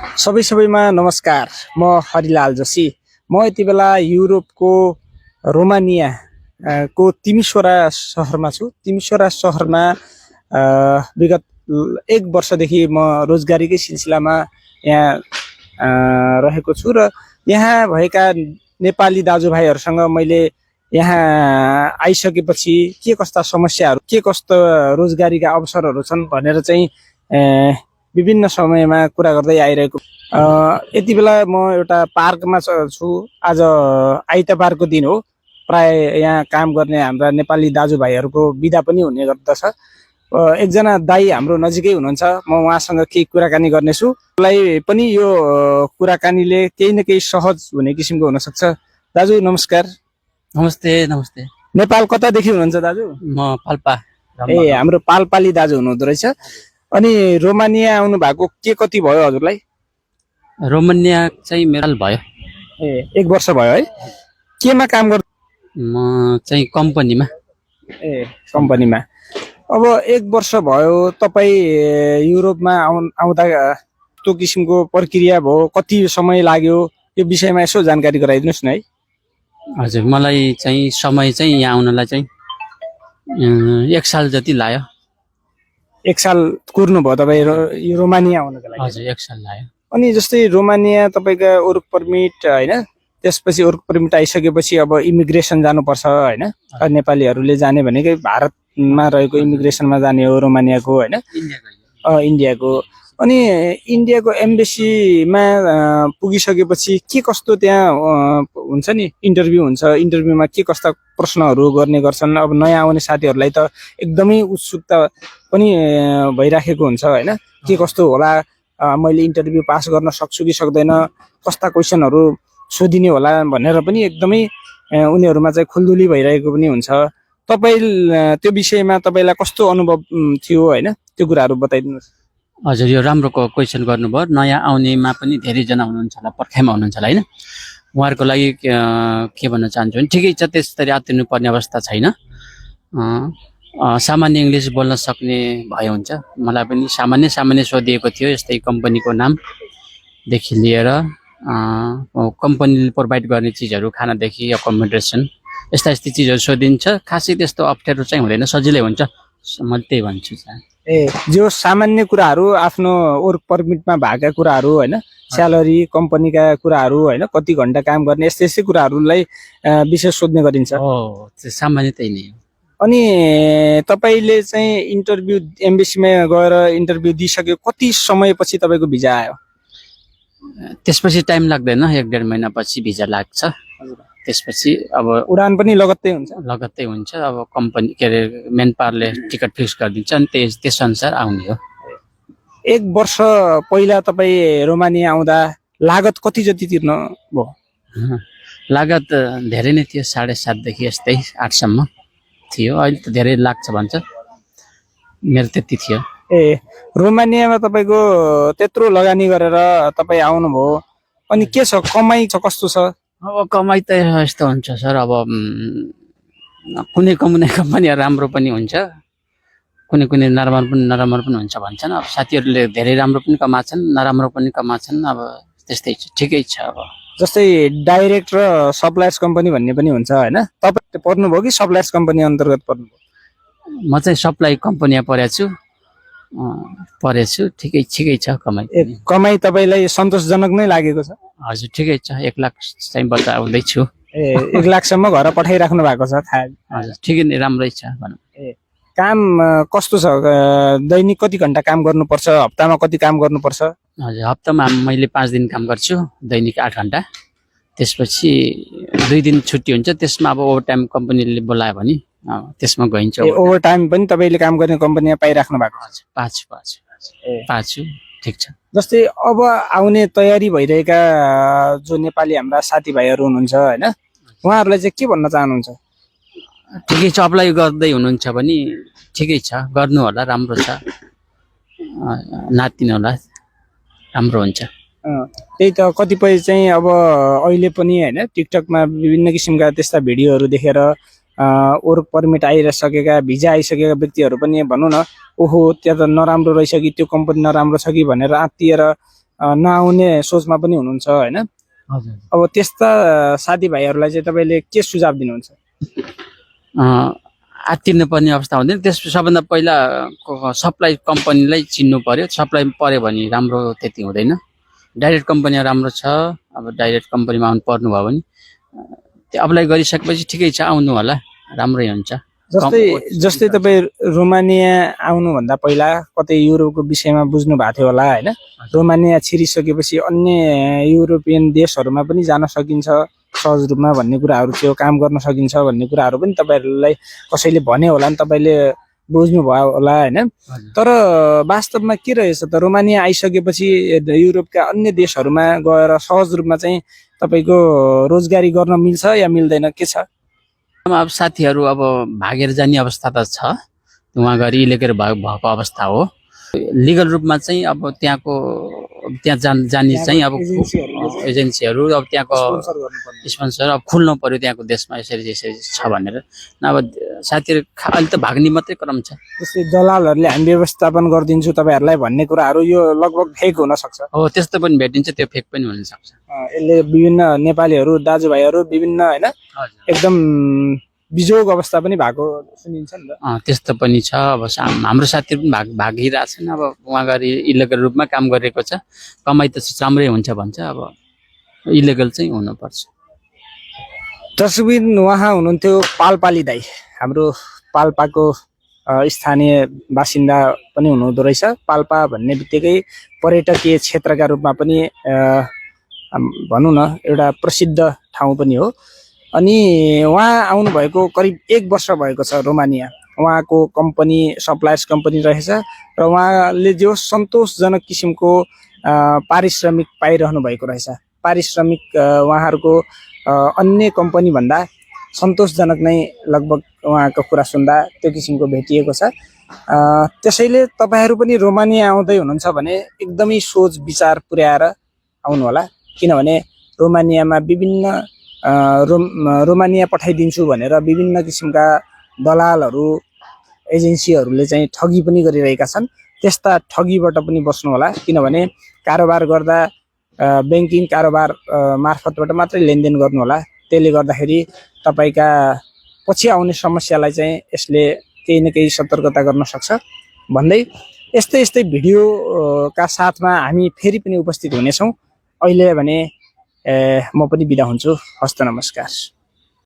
सबैमा नमस्कार। म हरिलाल जोशी। म यति बेला युरोपको रोमानिया को तिमिसोरा सहरमा छु। तिमिसोरा सहरमा विगत 1 वर्षदेखि म रोजगारीकै सिलसिलामा यहाँ रहेको छु र यहाँ भएका नेपाली दाजुभाइहरूसँग मैले यहाँ आइसकेपछि के कस्ता समस्याहरू, के कस्तो रोजगारीका अवसरहरू छन् भनेर चाहिँ विभिन्न समयमा कुरा गर्दै आइरहेको। यति बेला म एउटा पार्कमा छु। आज आइतबारको दिन हो। प्राय यहाँ काम गर्ने हाम्रा नेपाली दाजुभाइहरूको बिदा पनि हुने गर्दछ। एकजना दाई हाम्रो नजिकै हुनुहुन्छ। म उहाँसँग केही कुराकानी गर्नेछु। मलाई पनि यो कुराकानीले केही न केही सहज हुने किसिमको हुन सक्छ। दाजु नमस्कार। नमस्ते। नमस्ते। नेपाल कतादेखि हुनुहुन्छ दाजु? म पाल्पा। हाम्रो पाल्पाली दाजु हुनुहुँदो रहेछ। अनि रोमानिया आउनु भएको के कति भयो हजुरलाई? रोमानिया चाहिँ मेरो भयो। 1 वर्ष भयो है। केमा काम गर्नु? म चाहिँ कम्पनीमा। कम्पनीमा। अब 1 वर्ष भयो तपाईँ युरोपमा आउँदा त्यो किसिमको प्रक्रिया भयो, कति समय लाग्यो, यो विषयमा यसो जानकारी गराइदिनुहोस् न है। हजुर, मलाई चाहिँ समय चाहिँ यहाँ आउनलाई चाहिँ 1 साल जति लाग्यो। 1 साल कुर्नु भयो तपाईँ रोमानिया आउनको लागि? हजुर, 1 साल लाग्यो। अनि जस्तै रोमानिया तपाईँको वर्क पर्मिट होइन, त्यसपछि वर्क पर्मिट आइसकेपछि अब इमिग्रेसन जानुपर्छ होइन। नेपालीहरूले जाने भनेकै भारतमा रहेको इमिग्रेसनमा जाने हो रोमानियाको होइन, इन्डियाको। अनि इन्डियाको एम्बेसीमा पुगिसकेपछि के कस्तो त्यहाँ हुन्छ नि, इन्टरभ्यू हुन्छ। इन्टरभ्यूमा के कस्ता प्रश्नहरू गर्ने गर्छन्? अब नयाँ आउने साथीहरूलाई त एकदमै उत्सुकता पनि भइराखेको हुन्छ होइन, के कस्तो होला, मैले इन्टरभ्यू पास गर्न सक्छु कि सक्दैन, कस्ता क्वेसनहरू सोधिने होला भनेर पनि एकदमै उनीहरूमा चाहिँ खुल्दुली भइरहेको पनि हुन्छ। तपाईँ त्यो विषयमा तपाईँलाई कस्तो अनुभव थियो होइन, त्यो कुराहरू बताइदिनुहोस्। हजुर, यो राम्रो क्वेसन गर्नुभयो। नयाँ आउनेमा पनि धेरैजना हुनुहुन्छ होला, पर्खाइमा हुनुहुन्छ होला होइन। उहाँहरूको लागि के भन्न चाहन्छु भने ठिकै छ, त्यसरी आत्तिनु पर्ने अवस्था छैन। सामान्य इङ्ग्लिस बोल्न सक्ने भए हुन्छ। मलाई पनि सामान्य सोधिएको थियो, यस्तै कम्पनीको नामदेखि लिएर कम्पनीले प्रोभाइड गर्ने चिजहरू, खानादेखि एकोमोडेसन, यस्ता चिजहरू सोधिन्छ। खासै त्यस्तो अप्ठ्यारो चाहिँ हुँदैन, सजिलै हुन्छ, मैले त्यही भन्छु। जो सामान्य कुराहरू, आफ्नो वर्क पर्मिटमा भएका कुराहरू होइन, स्यालेरी, कम्पनीका कुराहरू होइन, कति घन्टा काम गर्ने, यस्तै कुराहरूलाई विशेष सोध्ने गरिन्छ। सामान्य त्यही नै हो। अनि तपाईँले चाहिँ इन्टरभ्यू एम्बेसीमा गएर इन्टरभ्यू दिइसक्यो, कति समयपछि तपाईँको भिजा आयो? त्यसपछि टाइम लाग्दैन, 1-1.5 महिनापछि भिजा लाग्छ। त्यसपछि अब उडान पनि लगत्तै हुन्छ? लगत्तै हुन्छ। अब कम्पनी के अरे मेन पावरले टिकट फिक्स गरिदिन्छ अनि त्यस अनुसार आउने हो। 1 वर्ष पहिला तपाईँ रोमानिया आउँदा लागत कति जति तिर्नु भयो? लागत धेरै नै थियो, 7.5 देखि यस्तै 8 सम्म थियो। अहिले त धेरै लाग्छ भन्छ, मेरो त्यति थियो। रोमानियामा तपाईँको त्यत्रो लगानी गरेर तपाईँ आउनुभयो, अनि के छ, कमाइ छ, कस्तो छ? अब कमाइ त यस्तो हुन्छ सर, अब कुनै कम्पनीहरू राम्रो पनि हुन्छ, कुनै नराम्रो पनि हुन्छ भन्छन्। अब साथीहरूले धेरै राम्रो पनि कमाछन्, नराम्रो पनि कमाछन्। अब त्यस्तै छ, ठिकै छ। अब जस्तै डाइरेक्ट र सप्लायर्स कम्पनी भन्ने पनि हुन्छ होइन, तपाईँ पर्नुभयो कि सप्लायर्स कम्पनी अन्तर्गत पर्नुभयो? म चाहिँ सप्लाई कम्पनीमा परेछु। ठिकै छ कमाइ। कमाइ तपाईँलाई सन्तोषजनक नै लागेको छ? हजुर, ठिकै छ। 1 लाख चाहिँ बताउँदैछु। 1 लाखसम्म घर पठाइराख्नु भएको छ? हजुर, ठिकै नै, राम्रै छ भनौँ। काम कस्तो छ? दैनिक कति घन्टा काम गर्नुपर्छ? हप्तामा कति काम गर्नुपर्छ? हजुर, हप्तामा मैले 5 दिन काम गर्छु, दैनिक 8 घन्टा। त्यसपछि 2 दिन छुट्टी हुन्छ। त्यसमा अब ओभर टाइम कम्पनीले बोलायो भने त्यसमा गइन्छ। ओभर टाइम पनि तपाईँले काम गर्ने कम्पनीमा पाइराख्नु भएको? पाछु। ठिक छ। जस्तै अब आउने तयारी भइरहेका जो नेपाली हाम्रा साथीभाइहरू हुनुहुन्छ होइन, उहाँहरूलाई चाहिँ के भन्न चाहनुहुन्छ? ठिकै छ, अप्लाई गर्दै हुनुहुन्छ भने ठिकै छ, गर्नु होला, राम्रो छ, नातिनु होला, राम्रो हुन्छ। त्यही त, कतिपय चाहिँ अब अहिले पनि होइन टिकटकमा विभिन्न किसिमका त्यस्ता भिडियोहरू देखेर वर्क पर्मिट आइसकेका, भिजा आइसकेका व्यक्तिहरू पनि भनौँ न, ओहो त्यहाँ त नराम्रो रहेछ कि, त्यो कम्पनी नराम्रो छ कि भनेर आत्तिएर नआउने सोचमा पनि हुनुहुन्छ होइन। हजुर अब त्यस्ता साथीभाइहरूलाई चाहिँ तपाईँले के सुझाव दिनुहुन्छ? आत्तिनु पर्ने अवस्था हुँदैन। त्यस सबभन्दा पहिला सप्लाई कम्पनीलाई चिन्नु पर्यो। सप्लाई पर्यो भने राम्रो त्यति हुँदैन। डाइरेक्ट कम्पनी राम्रो छ, अब डाइरेक्ट कम्पनीमा आउनु पर्नुभयो भने त्यो अप्लाई गरिसकेपछि ठिकै छ, आउनु होला, राम्रै हुन्छ। जस्तै तपाईँ रोमानिया आउनुभन्दा पहिला कतै युरोपको विषयमा बुझ्नु भएको थियो होला होइन। रोमानिया छिरिसकेपछि अन्य युरोपियन देशहरूमा पनि जान सकिन्छ सहज रूपमा भन्ने कुराहरू थियो, काम गर्न सकिन्छ भन्ने कुराहरू पनि तपाईँहरूलाई कसैले भन्यो होला नि, तपाईँले बुझ्नुभयो होला होइन। तर वास्तवमा के रहेछ त, रोमानिया आइसकेपछि युरोपका अन्य देशहरूमा गएर सहज रूपमा चाहिँ तपाईँको रोजगारी गर्न मिल्छ या मिल्दैन, के छ? अब साथीहरू अब भागेर जाने अवस्था त छ, उहाँ गएर इलिगल भएको अवस्था हो। लिगल रूपमा चाहिँ अब त्यहाँ जाने चाहिँ अब एजेन्सीहरू अब त्यहाँको स्पोन्सर अब खुल्नु पर्यो त्यहाँको देशमा, यसरी यसरी छ भनेर। अब साथीहरू अहिले त भाग्ने मात्रै क्रम छ। जस्तै दलालहरूले हामी व्यवस्थापन गरिदिन्छु तपाईँहरूलाई भन्ने कुराहरू यो लगभग फेक हुनसक्छ। हो, त्यस्तो पनि भेटिन्छ, त्यो फेक पनि हुनसक्छ। यसले विभिन्न नेपालीहरू दाजुभाइहरू विभिन्न होइन एकदम बिजोग अवस्था पनि भएको सुनिन्छ नि त। त्यस्तो पनि छ। अब हाम्रो साथीहरू पनि भागिरहेछन्। अब उहाँ गएर इलिगल रूपमा काम गरेको छ, कमाइ त राम्रै हुन्छ भन्छ। अब इलिगल चाहिँ हुनुपर्छ। दर्शकबिन, उहाँ हुनुहुन्थ्यो पालपाली दाई, हाम्रो पाल्पाको स्थानीय बासिन्दा पनि हुनुहुँदो रहेछ। पाल्पा भन्ने बित्तिकै पर्यटकीय क्षेत्रका रूपमा पनि भनौँ न एउटा प्रसिद्ध ठाउँ पनि हो। अनि उहाँ आउनुभएको करिब 1 वर्ष भएको छ रोमानिया। उहाँको कम्पनी सप्लायर्स कम्पनी रहेछ र उहाँले जो सन्तोषजनक किसिमको पारिश्रमिक पाइरहनु भएको रहेछ। पारिश्रमिक उहाँहरूको अन्य कम्पनी भन्दा सन्तोषजनक नै लगभग उहाँको कुरा सुन्दा त्यो किसिमको भेटिएको छ। त्यसैले तपाईँहरू पनि रोमानिया आउँदै हुनुहुन्छ भने एकदमै सोच विचार पुर्याएर आउनु होला, किनभने रोमानियामा विभिन्न रोमानिया पठाइदिन्छु भनेर विभिन्न किसिमका दलालहरू एजेन्सीहरूले चाहिँ ठगी पनि गरिरहेका छन्। त्यस्ता ठगीबाट पनि बस्नु होला, किनभने कारोबार गर्दा ब्याङ्किङ कारोबार मार्फतबाट मात्रै लेनदेन गर्नु होला। त्यसले गर्दाखेरि तपाईँका पछि आउने समस्यालाई चाहिँ यसले केही न केही सतर्कता गर्न सक्छ भन्दै यस्तै यस्तै भिडियोका साथमा हामी फेरि पनि उपस्थित हुनेछौँ। अहिले भने म पनि बिदा हुन्छु। हस्त नमस्कार।